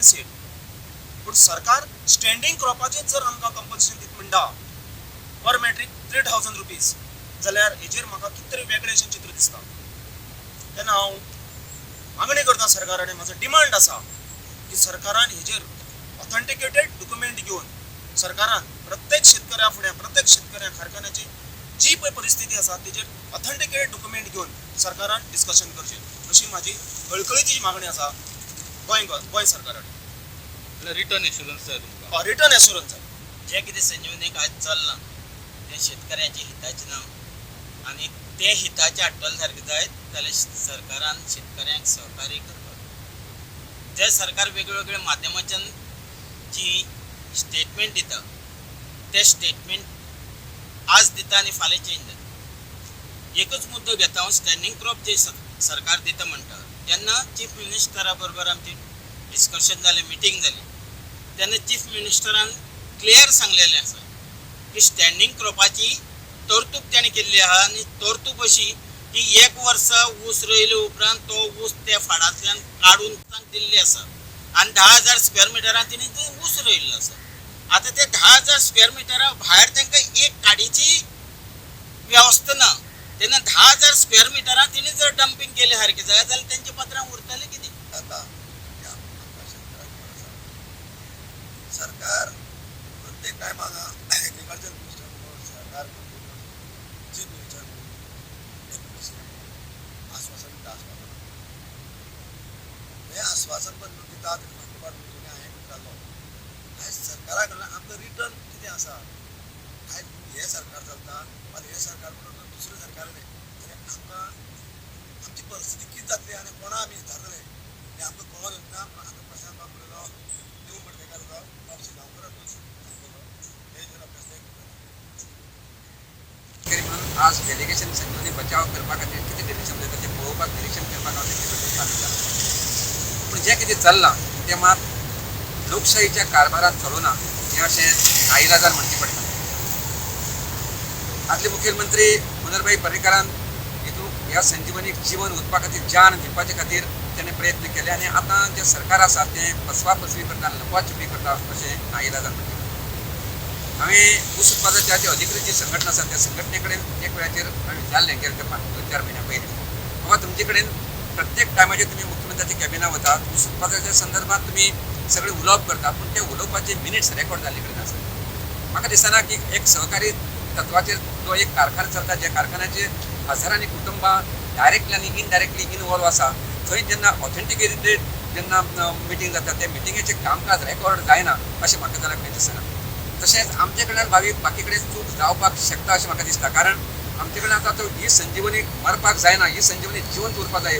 Set. पूण सरकार standing क्रॉपाचेर जर आमकां कंपन्सेशन दित म्हणटा पर मेट्रीक ₹3000, जाल्यार हेजेर म्हाका कितें तरी वेगळें अशें चित्र दिसता. तेन्ना हांव मागणी करता सरकारा आनी म्हाजो डिमांड आसा की सरकारान हेजेर ऑथेंटिकेटेड डॉक्युमेंट घेवन सरकारान प्रत्येक शेतकऱ्या फुडें, प्रत्येक शेतकऱ्या कारखान्याची जी पळय परिस्थिती आसा तेजेर ऑथेंटिकेटेड डॉक्युमेंट घेवन सरकारान डिस्कशन करचें, अशी म्हाजी कळकळीची मागणी आसा गोंय गोंय सरकारा कडेन. रिटर्न एश्युरन्स जाय तुमकां? रिटर्न एश्युरन्स जाय. जें कितें संजीवनीक आयज चल्लां तें शेतकऱ्यांच्या हिताचें ना आनी तें हिताचें हाडटलें सारकें जायत जाल्यार सरकारान शेतकऱ्यांक सहकार्य करपाक. जें सरकार वेगवेगळ्या माध्यमाच्यान जी स्टेटमेंट दिता, तें स्टेटमेंट आज दिता आनी फाल्यां चेंज जाता. एकूच मुद्दो घेता हांव, स्टँडींग क्रॉप जे सरकार दिता म्हणटा, जेन्ना चीफ मिनिस्टरा बरोबर आमची डिस्कशन जालें, मिटींग जाली, तेन्ना चीफ मिनिस्टरान क्लियर सांगलेलें आसा की स्टँडींग क्रॉपाची तरतूद ताणें केल्ली आहा आनी तरतूद अशी की एक वर्सा ऊस रोयले उपरांत तो ऊस त्या फाडांतल्यान काडून दिल्ली आसा आनी 10,000 स्क्वेअर मिटरान तिणें ते ऊस रोयल्लो आसा. आतां ते 10,000 स्क्वेअर मिटरा भायर तांकां एक काडीची वेवस्था ना. तेन्ना 10,000 स्क्वेअर मिटरान तिणें जर डंपींग केलें सारकें जाय जाल्यार तेंच्या पत्रां उरतलें कितें? आता की आमकां शेतकऱ्यांक खबर आसा, सरकार प्रत्येक टायमाक एग्रीकल्चर मिनिस्टर म्हणून, सरकार मंत्री म्हणून, चीफ मिनिस्टर म्हणून, डेप्युटी प्रेसिडेंट म्हणून आस्वासन दिता. आस्वासन हें आस्वासन पण न्हू दिता तेणी फाटलो फावट मिटिंगे हांवें विचारलो, आयज सरकारा कडल्यान आमकां रिटर्न कितें आसा? आयज हें सरकार चलता आनी हें सरकार म्हणून दुसरें सरकार येयलें जाल्यार आमकां आमची परिस्थिती कितें जातली आनी कोणा आमी विचारतले हें आमकां कळोन येवंक ना. म्हणून आतां प्रशांत बाब उलयलो, देव मडकयकार जावं, बाब शिगांवकर सांगतलो, हेजेर अभ्यास. शेतकरी म्हणून आज डेलिगेशन संजीवनी बचाव करपा खातीर कितें डेलिगेशन उलयता तें पळोवपाक, निरिक्षण करपाक हांव तेंचे बरोबर सामील जाला. पूण जें कितें चल्लां तें मात लोकशाहीच्या कारभारांत चलना हें अशें नाइलाजान म्हणचें पडटा. आदले मुखेलमंत्री मनोहरभाई पर्रीकारान हितून ह्या संजीवनीक जिवन उरपा खातीर, जान दिवपाचे खातीर तेणें प्रयत्न केले आनी आतां जें सरकार आसा तें फसवा फसवी करता, लपवा छिपी करता अशें नाइलाजान म्हणचें पडटा. हांवें ऊस उत्पादकाच्या जे अधिकृत जी संघटना आसा त्या संघटने कडेन एक वेळाचेर हांवें विचारलें, गेले ते 5-4 म्हयन्या पयलीं, बाबा तुमचे कडेन प्रत्येक टायमाचेर तुमी मुख्यमंत्र्याच्या कॅबिनात वतात, ऊस उत्पादकाच्या संदर्भात तुमी सगळें उलोवप करता, पूण ते उलोवपाचे मिनिट्स रेकॉर्ड जाल्ले कडेन आसा. म्हाका दिसना की एक सहकारी तत्वाचेर जो एक कारखानो चलता, ज्या कारखान्याचेर हजारांनी कुटुंबां डायरेक्टली आनी इनडायरेक्टली इनवॉल्व आसा, थंय जेन्ना ऑथेंटिकेटेड जेन्ना मिटींग जाता, त्या मिटिंगेचें कामकाज रेकॉर्ड जायना अशें म्हाका जाल्यार खंय दिसना. तशेंच आमचे कडल्यान भावी बाकी कडेन चूक जावपाक शकता अशें म्हाका दिसता, कारण आमचे कडेन आतां तो ही संजीवनी मरपाक जायना, ही संजीवनी जिवंत उरपाक जाय.